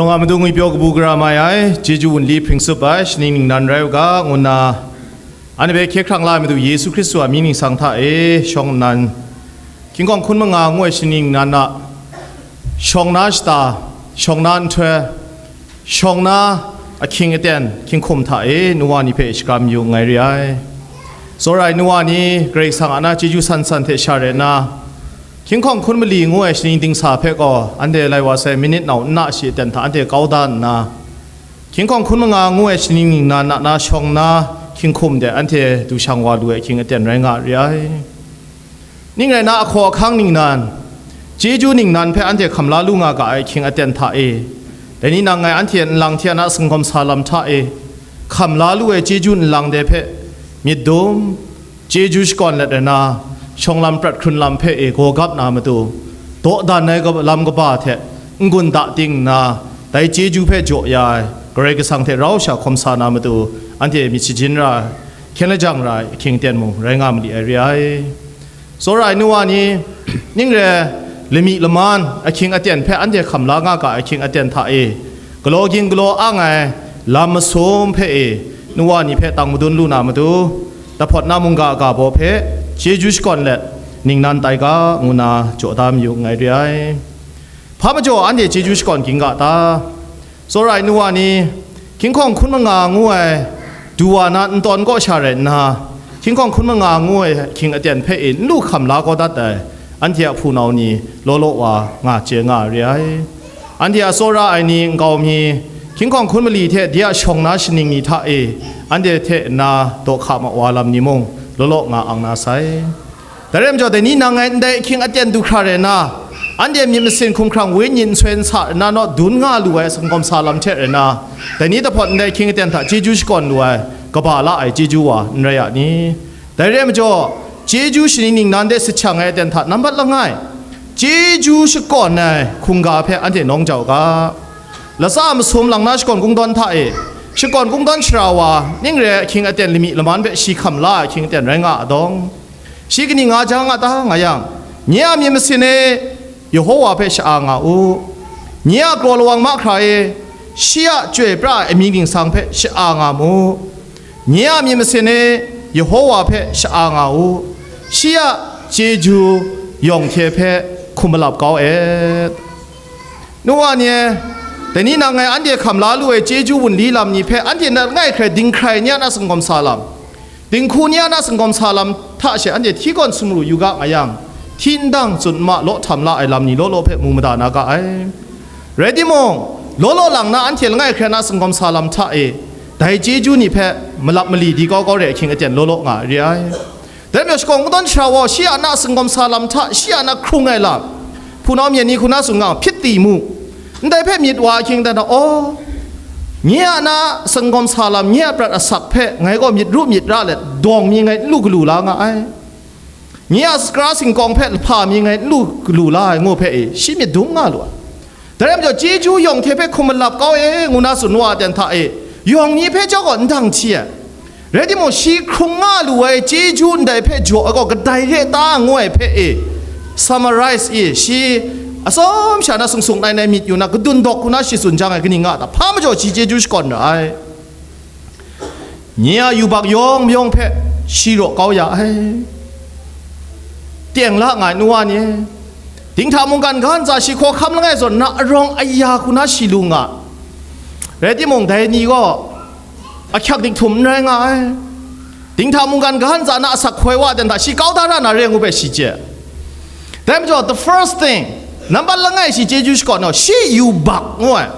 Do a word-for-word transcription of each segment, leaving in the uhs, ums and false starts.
Shawng a matu ngwipyaw kabu gara mai ai, chyeju wunli hpring tsup ai, shaning ningnan rai u ga, ngu nna, anhte hpe hkye hkrang la ai Madu Yesu Hkristu a mying ningsang hta e, shawng nnan, hkying hkawng hkun manga ngu ai shaning ningnan a, shawng na shata, shawng na nhtoi, shawng na ahkying aten, hkying hkum hta e, nu wa ni hpe shakram yu nngai re ai. Tsawra ai nu wa ni, Karai Kasang a na chyeju san san hte sha rai nna, hkying hkawng hkun mali ngu ai shaning dingsa hpe gaw, anhte lai wa sai minit nau nna shi aten hta anhte kau da nna, hkying hkawng hkun manga ngu ai shaning ningnan a na shawng na hkying hkum de anhte du shang wa lu ai ahkying aten rai nga re ai. Ning rai na, ahkaw ahkang ningnan, chyeju ningnan hpe anhte hkam la lu nga ga ai ahkying aten hta e, dai ni nang ngai anhte nlang hte a na singawm sa lam hta e, hkam la lu ai chyeju nlang de hpe myit dum, chyeju shakawn let ai na, shawng lam prat hkrun lam hpe e gaw gap na matu, dawdan ai lam kaba hte n-gun da ting nna, dai chyeju hpe jaw ya ai, Karai Kasang hte rau sha hkawm sa na matu, anhte myit shajin ra ai, hkyen lajang ra ai ahkying aten mung rai nga mali ai re ai. Tsawra ai nu wa ni, ning re, lami laman ahkying aten hpe anhte hkam la nga ga ai ahkying aten hta e, galaw ging galaw ang ai lam masum hpe e, nu wa ni hpe tang madun lu na matu, tahpawt na mungga ga baw hpe chyeju shakawn let ningnan tai ga, ngu na jaw da mayu nngai re ai. Hpa majaw anhte chyeju shakawn ging ga ta? Tsawra ai nu wa ni, hkying hkawng hkun manga ngu ai du wa na ntawn kaw sha rai nna, hkying hkawng hkun manga ngu ai ahkying aten hpe e n lu hkam la kau dat ai, anhte a hpunau ni law law wa nga chye nga re ai. Anhte a tsawra ai ni nkau mi, hkying hkawng hkun mali hte de a shawng na shaning ni hta e, anhte hte nna daw hka ma wa lam ni mung, law law nga ang na sai. Dai rai majaw, dai ni nang ngai ndai ahkying aten du hkra rai nna, anhte myit masin hkumhkrang wenyi nsoi nsa rai nna naw dun nga lu ai singawm sa lam hte rai nna, dai ni tahpawt ndai ahkying aten hta chyeju shakawn lu ai, kaba la ai chyeju wa n rai a ni? Dai rai majaw, chyeju shaning ningnan de sachang ai aten hta nambat langai, chyeju shakawn ai hkungga hpe anhte nawng jau ga. Latsa masum lang na shakawn kungdawn hta e, shakawn kungdawn shara wa, ning re ahkying aten lami laman hpe shi hkam la ai ahkying aten rai nga a dawng, shi kaning nga jang a ta nga yang, nye a myit masin e, Yehowa hpe sha-a nga u. Nye a kraw lawang mahkra e, shi a chyoi pra ai amying ningsang hpe sha-a nga mu. Nye a myit masin e, Yehowa hpe sha-a nga u. Shi a chyeju yawng hte hpe hkum malap kau et. Nu wa ni e, dai ni nang ngai anhte hkam la lu ai chyeju wunli lam ni hpe anhte nat langai hkrai dinghkrai ni a na singawm sa lam, dinghku ni a na singawm sa lam hta she anhte hti gawn sumru yu ga nga yang, hti ndang tsun nma law htam la ai lam ni law law hpe mu mada na ga ai. Rai timung, law law lang na anhte langai hkrai na singawm sa lam hta e, dai chyeju ni hpe malap mali di kau kau re ahkying aten law law nga ai re ai. Dai majaw, shakawn kungdawn shara wa shi a na singawm sa lam hta, shi a na hkrung ai lam, hpunau myen ni hku na tsun nga, hpyit ti mu. Ndai hpe myit wa ahkying dan a, aw, nye a na singawm sa lam, nye a prat asak hpe ngai gaw myit ru myit ra let, dawng mi ngai n lu galu la nga ai. Nye a sakra singkawng hpe lahpa mi ngai n lu galu la ai, ngu hpe e, shi myit dum nga lu ai. Dai rai majaw, chyeju yawng hte hpe hkum malap kau e, ngu na tsun wa ai aten hta e, yawng ni hpe chyawm gaw ndang hti ai. Rai timung, shi hkrung nga lu ai chyeju ndai hpe jaw ai gaw kadai re ta, ngu ai hpe e, summarize e, shi atsawm sha na sung sung nai nai myit yu na, kadun dawk hku na shi tsun jang ai kaning nga ta? Hpa majaw shi chyeju shakawn ra ai. Nye a yubak yawng mayawng hpe shi raw kau ya ai. Teng la nga ai nu wa ni, dinghta mungkan ga ntsa shi hkawhkam langai zawn na arawng aya hku na shi lu nga. Rai timung, dai ni gaw ahkyak dik htum n rai nga ai. Dinghta mungkan ga ntsa na asak hkoi wa dan hta shi kau da ra na re ngu hpe shi chye. Dai majaw, the first thing, nambat langai shi chyeju shakawn nau, shi yubak ngu ai.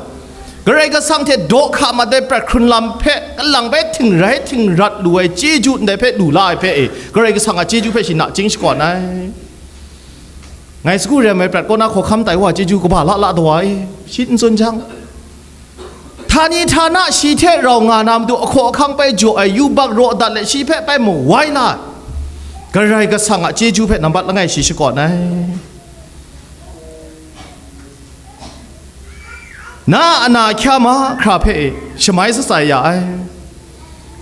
Karai Kasang hte daw hka mat ai prat hkrun lam hpe kalang bai htingrai htingrat lu ai chyeju ndai hpe lu la ai hpe e, Karai Kasang a chyeju hpe shi nachying shakawn ai. Ngai sagu rem ai prat kaw na hkawhkam tai wa chyeju kaba la la daw ai, shi n tsun jang, htani htana shi hte rau nga na matu ahkaw ahkang pai jaw ai yubak raw dat let shi hpe pai mawai la ai. Karai Kasang a chyeju hpe nambat langai shi shakawn ai. Na a na ahkya mahkra hpe e shamai shatsai ya ai.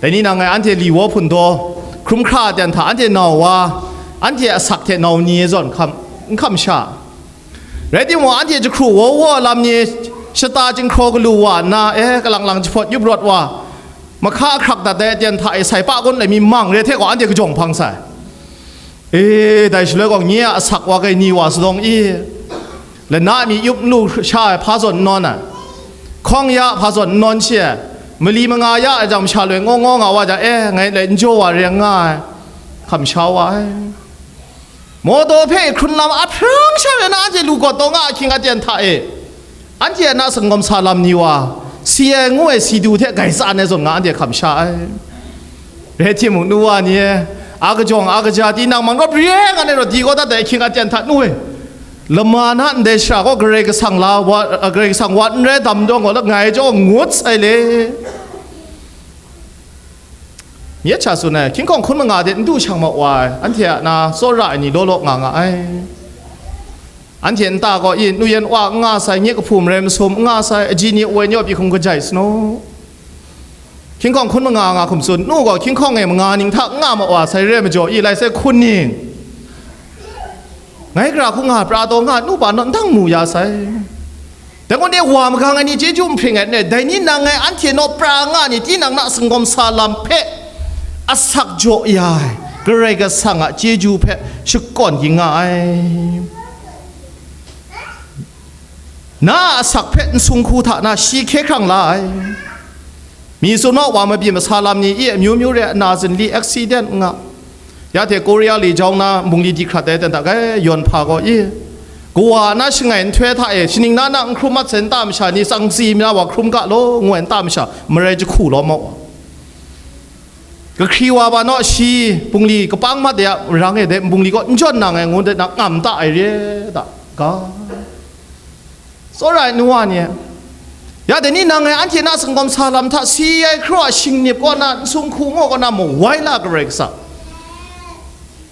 Dai ni nang ngai anhte li waw hpun daw, hkrum hkra dan hta anhte nau wa, anhte asak hte nau ni e zawn hkam, n hkam sha. Rai timung, anhte jahkru waw waw lam ni, Shata jinghkraw galu wa nna, e, kalang lang jahpawt yup rawt wa, mahka ahkrak dat ai aten hta e sai pa kun lai mi mang re hte gaw, anhte kajawng hpang sai. E, dai shaloi gaw, nye a asak wa kai ni wa sadawng i, lana mi yup n lu sha ai hpa zawn n nawn ai, hkawng ya hpa zawn n nawn she ai, mali manga ya ai jang masha loi ngaw ngaw nga wa jang, e, ngai lai n jaw wa re nga ai, hkam sha wa ai. Mawdaw hpe hkrun lam ahprang sha re na anhte lu gawt taw nga ahkying aten hta e, anhte a na sangawm sa lam ni wa, si ai ngu ai si du hte gai tsan ai zawn nga anhte hkam sha ai. Rai timung, nu wa ni e, a kajawng a kaja tinang mang rawt re nga ai rawt, di gaw dat ai ahkying aten hta nu e, lama na ndai shara gaw Karai Kasang la wa, Karai Kasang wa n rai dam dawng gaw, ngai jaw ngut sai le. Myit sha tsun ai, hkying hkawng hkun manga de n du shang ma wa ai, anhte a na tsawra ai ni law law nga nga ai. Anhte nta gaw, i, nuyen wa n nga sai, nye kahpu marai masum n nga sai, aji ni woi ni wa pyi hkum kajai sanu. Hkying hkawng hkun manga nga hkum tsun, nu gaw hkying hkawng e manga ning hta n nga ma wa sai, re majaw, i, lai sai hkun ning. Ngai gara hku nga pra taw nga, nu pa naw ndang mu ya sai. Dai gaw ne, wa magang ai ni chyeju nhpring ai n rai, dai ni nang ngai anhte naw pra nga ni, tinang na sangawm sa lam hpe asak jaw ya ai Karai Kasang a chyeju hpe shakawn ging nga ai. Na a asak hpe nsung hku hta na shi hkye hkrang la ai. Mi tsun ma, wa mabyi masa lam ni e amyu myu re ai, na zinli, accident nga, ya hte Korea li jau na bungli di hkrat ai ten hta, e, yawn hpa gaw, i, kawa na shangai nhtoi hta e, shaning na na n hkrum mat sai nta masha ni, tsang tsi mi na wa hkrum ga law, ngu ai nta masha, marai jahku law ma wa. Kahkri wa ba naw shi bungli kapang mat de a marang e de, bungli kaw n jawn nang ai ngu de na ngam ta ai re da ga. Tsawra ai nu wa ni e, ya dai ni nang ngai anhte na sangawm sa lam hta si ai hkra a shingnip kaw na, nsung hku ngaw kaw na, mawai la Karai Kasang,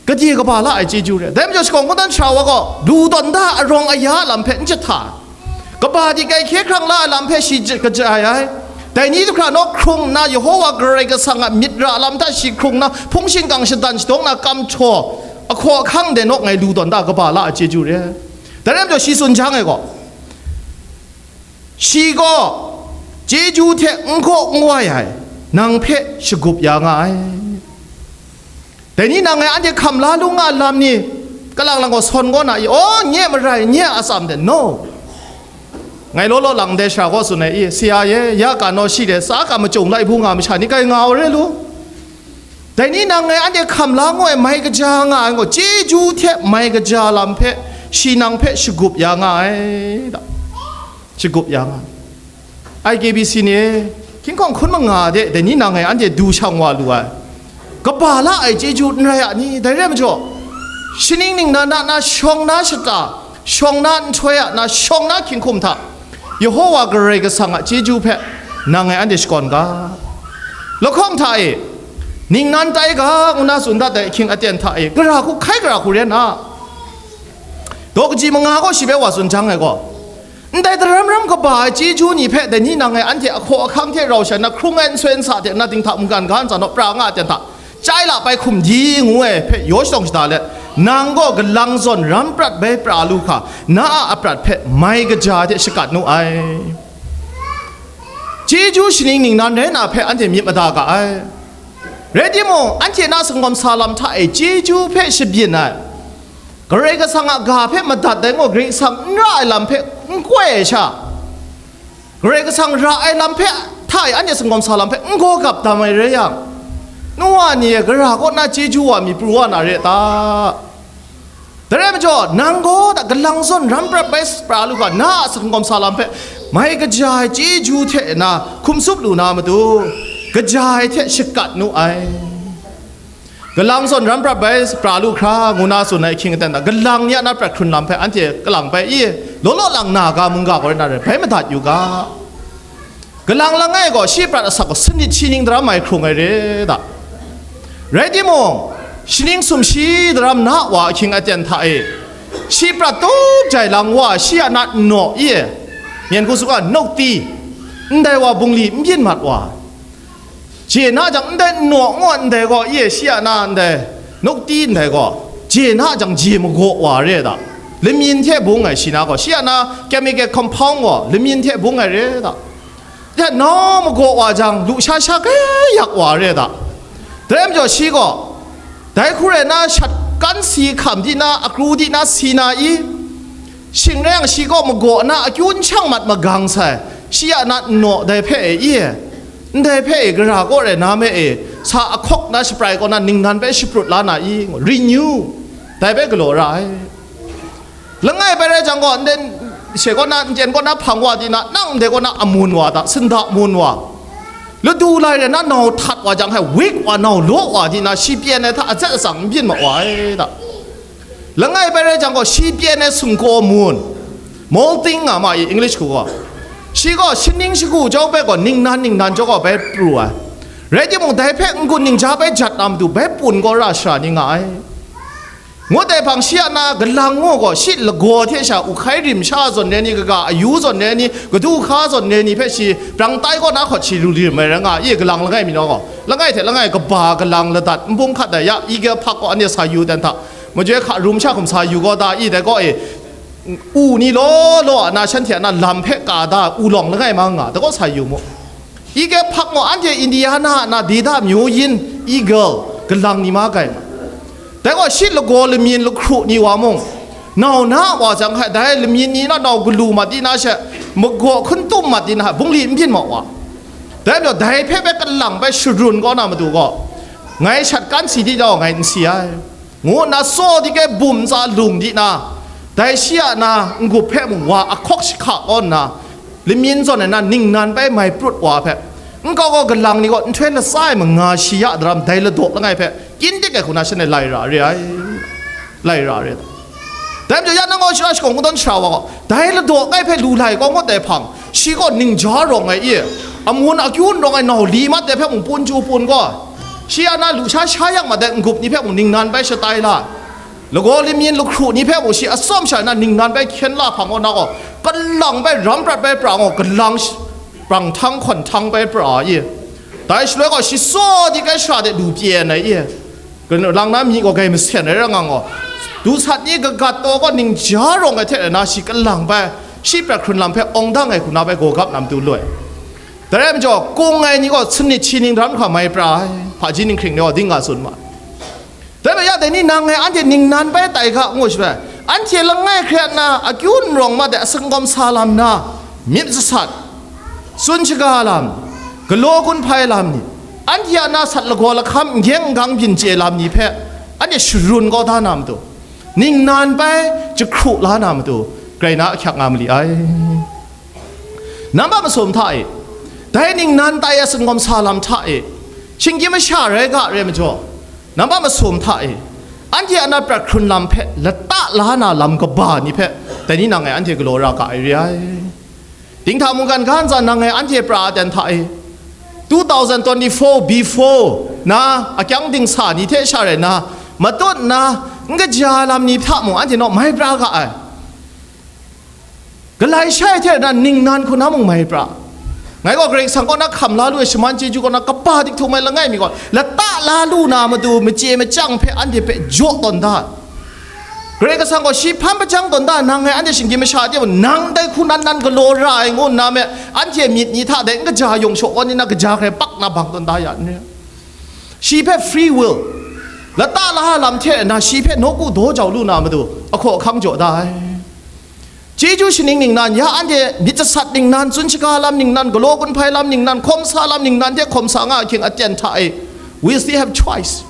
gade kaba la ai chyeju re. Dai majaw, shakawn kungdawn sara wa gaw lu tawn da arawng aya lam hpe n jahta, kaba di kai hkye hkrang la ai lam hpe shi j-, kajai ai. Dai ni du hkra naw hkrung nna, Yehowa Karai Kasang a myit ra lam hta shi hkrung nna, hpung shingkang shadan shadawng na, kam htaw, ahkaw ahkang de naw ngai lu tawn da, kaba la ai chyeju re. Dai rai majaw, shi tsun jang ai gaw, shi gaw chyeju hte n gaw n wai ai, nang hpe shagup ya nga ai. Dai ni nang ngai anhte hkam la lu nga lam ni, kalang lang gaw sawn kaw na i, aw, nye marai, nye a atsam de, no. Ngai law law lang ndai shara gaw tsun ai i, Sara ye, ya ka naw shi de, tsa ka macung lai hpu nga masha ni kai nga ai re lu. Dai ni nang ngai anhte hkam la ngu ai mai kaja nga ai gaw, chyeju hte mai kaja lam hpe shi nang hpe shagup ya nga ai, da. Shagup ya nga ai. I K B C ni, hkying hkawng hkun manga de, dai ni nang ngai anhte du shang wa lu ai. Kaba la ai chyeju n rai a ni? Dai rai majaw, shaning ningnan na, na shawng na shata, shawng na nhtoi a na, shawng na hkying hkum hta, Yehowa Karai Kasang a chyeju hpe nang ngai anhte shakawn ga. Lahkawng hta e, ningnan tai ga, ngu na tsun dat ai ahkying aten hta e, gara hku hkai, gara hku ren a. Daw kaji manga gaw shi hpe wa tsun jang ai gaw, ndai daram ram kaba ai chyeju ni hpe dai ni nang ngai anhte ahkaw ahkang hte rau sha na, hkrung ai nsoi nsa hte na, dinghta mungkan ga ntsa naw pra nga ai ten hta, chyai la pai hkum di ngu ai hpe yaw shadawng shada let, nang gaw galang zawn ram prat bai pra lu hkra, na a aprat hpe mai kaja ai hte shakat nu ai. Chyeju shaning ningnan rai na hpe anhte myit mada ga ai. Rai timung, anhte na sangawm sa lam hta e chyeju hpe shabyin ai, Karai Kasang a ga hpe madat ai ngaw, Karai Kasang n ra ai lam hpe n koi ai sha, Karai Kasang ra ai lam hpe hta e anhte sangawm sa lam hpe n gaw gap dam ai rai yang, nu wa ni e, gara kaw na chyeju wa mi pru wa na re ta? Dai rai majaw, nang gaw da galang zawn ram prat bai pra lu ga, na a sangawm sa lam hpe mai kaja ai chyeju hte na hkum tsup lu na matu, kaja ai hte shakat nu ai. Galang zawn ram prat bai pra lu hkra, ngu na tsun ai ahkying aten hta, galang ni a na prat hkrun lam hpe anhte kalang bai i, law law lang na ga mungga gaw rai na rai, bai madat yu ga. Galang langai gaw shi prat asak gaw sanit shi ning daram mai hkrung ai re da. Rai timung, shaning sumshi daram na wa ahkying aten hta e, shi prat tup jai lang wa, shi a na nnaw i e, myen hku tsuga, nukti, ndai wa bungli n byin mat wa, je na jang, ndai nnaw ngu ai ndai gaw, i e, shi a na ndai nukti ndai gaw, je na jang, je magaw wa re da. Lamyin hte bung ai shi na gaw, shi a na chemical compound gaw lamyin hte bung ai re da. Ya nau magaw wa jang, lusha sha kaiyak wa re da. Dai majaw shi gaw, dai hku rai na shat kan si hkam di na, akru di na si na i, shing rai yang shi gaw magaw na akyu n shang mat magang sai, shi a na nnaw dai hpe e i, ndai hpe e gara kaw rai na me e, sa ahkawk na shaprai kaw na ningnan bai shaprut la na i, renew, dai bai galaw ra ai. Langai bai rai jang gaw, nden she kaw na, nden kaw na hpang wa di na, nang ndai kaw na amun wa da, sinda mun wa. Ladu lai rai na nau htat wa jang, hai wik wa, nau law wa di na, shi pyen ai hta azat atsang n byin ma wa ai da. Langai bai rai jang gaw, shi pyen ai sumkaw mun, molting nga ma i, English hku gaw. Shi gaw shaning shagu jau bai gaw, ningnan ningnan jau gaw bai pru ai. Rai timung, dai hpe n-gun ningja bai jat na matu, bai pun gaw ra shara ni nga ai. Ngut ai hpang shi a na galang ngu gaw, shi lagaw hte sha, u hkai rim sha zawn re ni, kaga ayu zawn re ni, kadu hka zawn re ni hpe shi, brang tai kaw na hkawt shi lu rim ai rai nga, i galang langai mi naw gaw, langai hte langai kaba galang ladat, nbung hkat ai ya, i ga hpak gaw, anhte sa yu dan hta, majoi hka rum sha hkum sa yu gaw da, i dai gaw e, u ni law law a na, shanhte a na lam hpe ka da, u lawng langai ma nga, dai gaw sa yu mu. Ige hpak gaw, anhte Indiana a na Dida myu yin, eagle, galang ni ma gai ma. Dai gaw shi lagaw lamyin lahkru ni wa mung, nau na wa jang hkai, dai lamyin ni na nau galu mat di na she, magaw hkun tum mat di na, bungli n byin ma wa. Dai majaw, dai hpe bai kalang bai sharun kaw na matu gaw, ngai shat kan si di jau, ngai n si ai. Ngu nna tsaw di ke bum tsa lung di na, dai shi a na n-gup hpe mung wa ahkawk shahka kaw nna, lamyin zawn ai na ningnan bai mai prut wa hpe, nkau kau galang ni gaw nhtoi latsa ai manga shi ya daram dai ladaw langai hpe, kyin dik ai hku na shanhte lai ra re ai, lai ra re ai. Dai majaw ya nang gaw shara shakawn kungdawn shara wa gaw, dai ladaw kai hpe lu lai kau ngut ai hpang, shi gaw ningja rawng ai i, amun akyu n rawng ai nau li mat ai hpe mung pun chyu pun gaw, shi a na lusha sha yang mat ai n-gup ni hpe mung ningnan bai shatai la, lagaw lamyin lahkru ni hpe mung shi atsawm sha na ningnan bai hkyen la hpang gaw na gaw, kalang bai ram prat bai pra gaw, kalang sh-, prang htang hkawn htang bai pra i, dai shaloi gaw shi tsaw di kai shara de lu pyen ai i, Kanu lang na myi gaw gai masen ai ra nga gaw, dusat ni kagat taw gaw ningja rawng ai hte na shi kalang bai, shi prat hkrun lam hpe awng dang ai hku na bai gaw gap na matu loi. Dai rai majaw, kung ai ni gaw sanit shi ning ran hkra mai pra ai, hpaji ninghkring ni gaw ding nga tsun ma. Dai bai ya dai ni nang ngai anhte ningnan bai tai ga ngu shi bai, anhte langai hkre na akyu n rawng mat ai asangkawm sa lam na, myit jasat, tsun shaga lam, galaw gun hpai lam ni, anhte a na sat lagaw lahkam n gyeng n gang byin chye lam ni hpe, anhte sharun kau da na matu, ningnan bai jahkru la na matu, grai na ahkyak nga ma li ai. Nampa masum hta e, dai ningnan tai a singawm sa lam hta e, shinggyim masha rai ga re majaw, nampa masum hta e, anhte a na prat hkrun lam hpe lata la na lam kaba ni hpe, dai ni nang ngai anhte galaw ra ga ai re ai. Dinghta mungkan ga ntsa nang ngai anhte pra aten hta e, two thousand twenty-four before na akyang dingsa ni hte sha rai na, matut na, n kaja lam ni hta mung anhte naw mai pra ga ai. Galai shai hte na ningnan hku na mung mai pra. Ngai gaw Karai Kasang kaw na hkam la lu ai shaman chyeju kaw na kaba dik htum ai langai mi gaw, lata la lu na matu machye machyang hpe anhte hpe jaw tawn da. Karai Kasang gaw shi hpan pajang tawn da, nang ngai anhte shinggyim masha de mung, nang dai hku nan nan galaw ra ai ngu nna me, anhte myit ni hta dai n kaja yawng shaw kaw ni na kaja hkrai pak na bang tawn da ya n re. Shi hpe free will, lata la lam hte na shi hpe nawku daw jau lu na matu, ahkaw ahkang jaw da ai. Chyeju shaning ningnan, ya anhte myit jasat ningnan, tsun shaga lam ningnan, galaw gun hpai lam ningnan, hkawm sa lam ningnan hte hkawm sa nga ahkying aten hta e, we still have choice.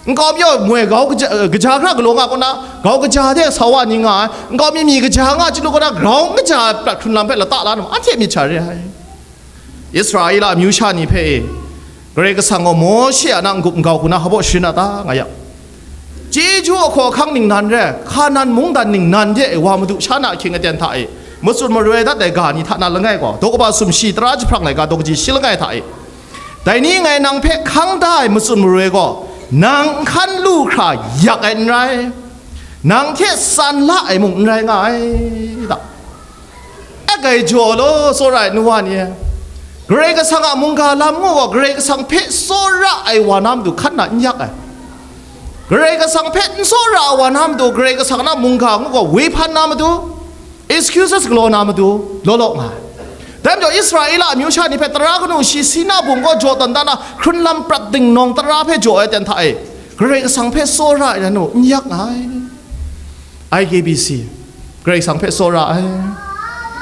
Nkau mi gaw moi grau kaja, eh, kaja hkra galaw nga kaw na, grau kaja hte sa wa ni nga ai, nkau mi mi kaja nga chyalu kaw na, grau n kaja ai prat hkrun lam hpe lata la na ma, anhte myit sha re ai. Israela amyu sha ni hpe e, Karai Kasang gaw Mawshe a na n-gup n-gau hku na hpa baw sharin a ta, nga yang, chyeju ahkaw ahkang ningnan re, Hkanan mungdan ningnan de wa madu sha na ahkying aten hta e, matsun maroi dat ai ga ni hta na langai gaw, daw kaba sumshi tara jahprang laika daw kaji shi langai hta e, dai ni ngai nang hpe hkang da ai matsun maroi gaw, nang n hkan lu hkra yak ai n rai, nang hte san la ai mung n rai nga ai, da. E gai jaw law, tsawra ai nu wa ni e. Karai Kasang a mungga lam ngu gaw, Karai Kasang hpe tsawra ai wa na matu hkan na n yak ai. Karai Kasang hpe n tsawra ai wa na matu, Karai Kasang na mungga ngu gaw woi hpan na matu, excuses galaw na matu, law law nga ai. Dai majaw Israela amyu sha ni hpe tara kanu shi Sina bung kaw jaw tawn da na, hkrun lam prat dingnawng tara hpe jaw ai ten hta e, Karai Kasang hpe tsawra ai na nu n yak nga ai. I K B C, Karai Kasang hpe tsawra ai.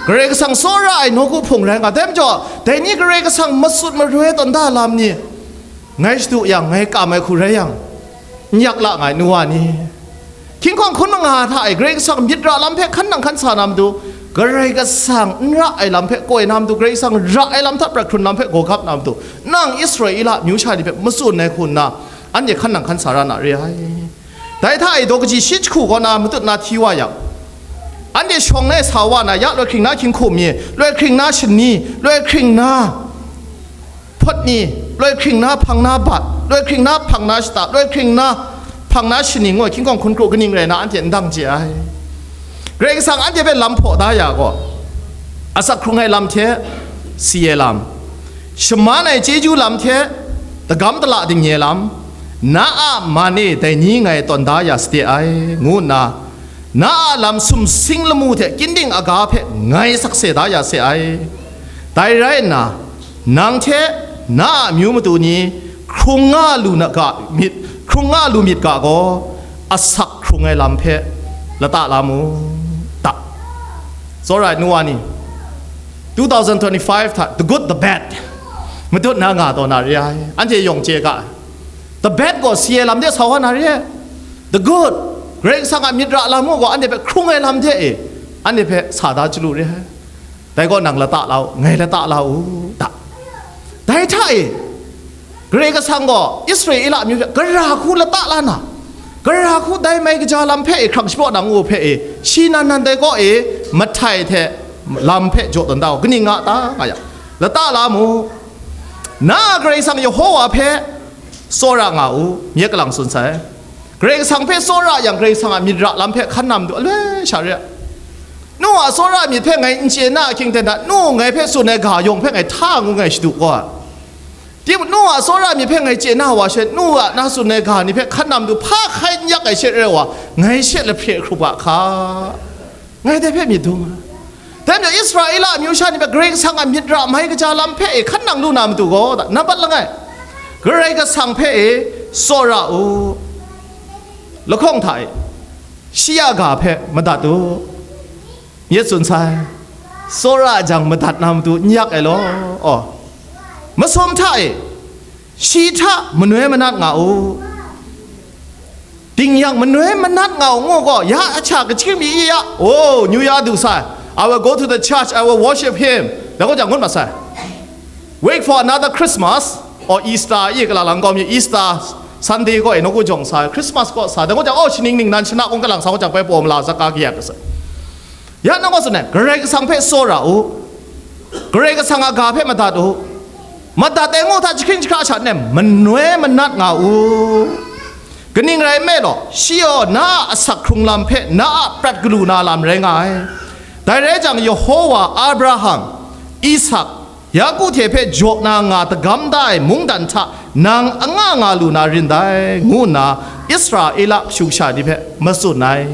Karai Kasang tsawra ai nawku hpung rai nga. Dai majaw, dai ni Karai Kasang matsun maroi tawn da lam ni, ngai shadu yang, ngai kam ai hku rai yang, n yak la nga ai nu wa ni. Hkying hkawng hkun manga hta e Karai Kasang myit ra lam hpe hkan nang hkan sa na matu, Karai Kasang n ra ai lam hpe koi na matu, Karai Kasang ra ai lam hta prat hkrun lam hpe gawgap na matu, nang Israela amyu sha ni hpe matsun ai hku nna, anhte hkan nang hkan sa ra na re ai. Dai hta e daw kaji shi jahku kaw na matut na hti wa yang, anhte shawng na e sa wa na, ya loi hkring na hkying hkum mi, loi hkring na shani, loi hkring na hpawt ni, loi hkring na hpang na bat, loi hkring na hpang na shata, loi hkring na hpang na shani ngu ai hkying hkawng hkun kru kaning rai na anhte n dang chye ai. Karai Kasang anhte hpe lam hpaw da ya gaw, asak hkrung ai lam hte si ai lam, shaman ai chyeju lam hte dagam dala dingye lam, na a man e dai ni ngai tawn da ya sade ai, ngu nna, na a lam sumsing lamu hte kyin ding aga hpe ngai sakse da ya se ai. Dai rai nna, nang hte na a amyu matu ni hkrung nga lu na ga myit, hkrung nga lu myit ga gaw, asak hkrung ai lam hpe lata la mu, ta. It's alright, nu wa ni. Two thousand twenty-five hta, the good, the bad, matut na nga taw na re ai. Anhte yawng chye ga ai. The bad gaw si ai lam de sa wa na re ai. The good, Karai Kasang a myit ra lam gaw anhte hpe hkrung ai lam de e, anhte hpe sa da chyalu re ai. Dai gaw nang lata la u, ngai lata la u, ta. Dai hta e, Karai Kasang gaw Israela amyu hpe gara hku lata la na, gara hku dai mai kaja lam hpe e hkrang shapraw na ngu hpe e, shi nan nan dai kaw e mahtai hte lam hpe jaw tawn da u, kaning nga ta nga yang, lata la mu. Na a Karai Kasang Yehowa hpe tsawra nga u, myit kalang tsun sai. Karai Kasang hpe tsawra yang, Karai Kasang a myit ra lam hpe hkan na matu aloi sha re ai. Nu a tsawra myit hpe ngai n chye na ahkying ten hta, nu ngai hpe tsun ai ga yawng hpe ngai hta ngu ngai shadu gaw ai. Timung nu a tsawra myit hpe ngai chye na wa she, nu a na tsun ai ga ni hpe hkan na matu hpa hkai n yak ai she rai wa, ngai she lahpre hkrup a hka, ngai dai hpe myit dum ai. Dai majaw Israela amyu sha ni hpe Karai Kasang a myit ra mai kaja lam hpe e hkan nang lu na matu gaw, nampat langai, Karai Kasang hpe e tsawra u, lahkawng hta e shi a ga hpe madat u. Myit tsun sai, tsawra jang madat na matu n yak ai law, aw, masum hta e shi hta manoi manat nga u. Ding yang manoi manat nga u ngu gaw, ya a hta kachyi mi ya, oh, New Year du sai, I will go to the church, I will worship him, dai gaw jang ngut ma sai. Wait for another Christmas or Easter, i kala lang gaw mi Easter Sunday gaw e nawku jawng sa, Christmas gaw sa, dai gaw jang, oh, shaning ningnan shana kung kalang sa gaw jang pai paw mala zak ka kayat sai. Ya nang gaw tsun ai, Karai Kasang hpe tsawra u, Karai Kasang a ga hpe madat u, madat ai ngu hta jahkring jahkra sha nna manoi manat nga u. Kaning rai nme law, shi gaw na a asak hkrung lam hpe na a prat galu na lam rai nga ai. Dai rai jang, Yehowa Abraham, Isak, Yaku hte hpe jaw na nga dagam da ai mungdan hta nang anga nga lu na rin dai, ngu nna Israela kashu kasha ni hpe matsun ai.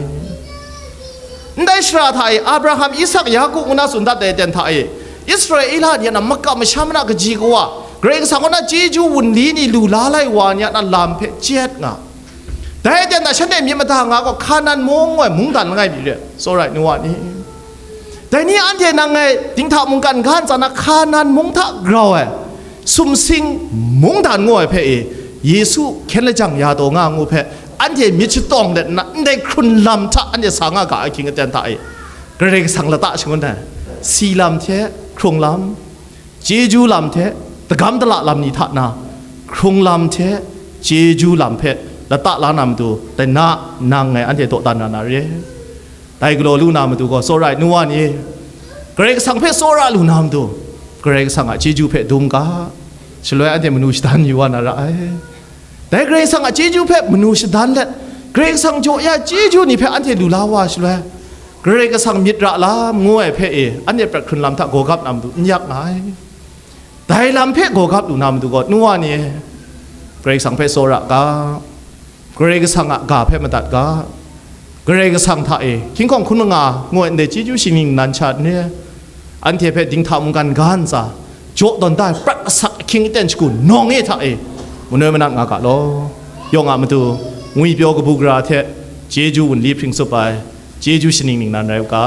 Ndai shara hta e Abraham, Isak, Yaku ngu na tsun dat ai ten hta e, Israela ni a makam masham na kaji kawa, Karai Kasang kaw na chyeju wunli ni lu la lai wa ni a na lam hpe chyet nga. Dai aten a shanhte myit mada nga gaw, Hkanan mung ngu ai mungdan langai mi re, tsawra ai nu wa ni. Dai ni anhte nang ngai dinghta mungkan ga ntsa na Hkanan mung hta grau ai, sumsing mungdan ngu ai hpe e, Yesu hkyen lajang ya taw nga ngu hpe, anhte myit shatawng let nna, ndai hkrun lam hta anhte sa nga ga ai hkying aten hta e, Karai Kasang lata shangun ai, si lam hte hkrung lam, chyeju lam hte dagam dala lam ni hta na, hkrung lam hte chyeju lam hpe lata la na matu, dai na nang ngai anhte dawdan na na re. Dai galaw lu na matu gaw, tsawra ai nu wa ni, Karai Kasang hpe tsawra lu na matu, Karai Kasang a chyeju hpe dum ga, shaloi anhte manu shadan yu wa na ra ai. Dai Karai Kasang a chyeju hpe manu shadan let, Karai Kasang jaw ya chyeju ni hpe anhte lu la wa shaloi, Karai Kasang myit ra lam ngu ai hpe e, anhte prat hkrun lam hta gawgap na matu n yak nga ai. Dai lam hpe gawgap lu na matu gaw, nu wa ni, Karai Kasang hpe tsawra ga, Karai Kasang a ga hpe madat ga. Karai Kasang hta e, hkying hkawng hkun manga ngoi ndai chyeju shaning nan sha n re, anhte hpe dinghta mungkan ga ntsa, jaw tawn da ai prat asak ahkying aten shagu nawng e hta e, manoi manat nga ga law. Yawng a matu, ngwipyaw kabu gara hte chyeju wunli hpring tsup ai chyeju shaning ningnan rai u ga.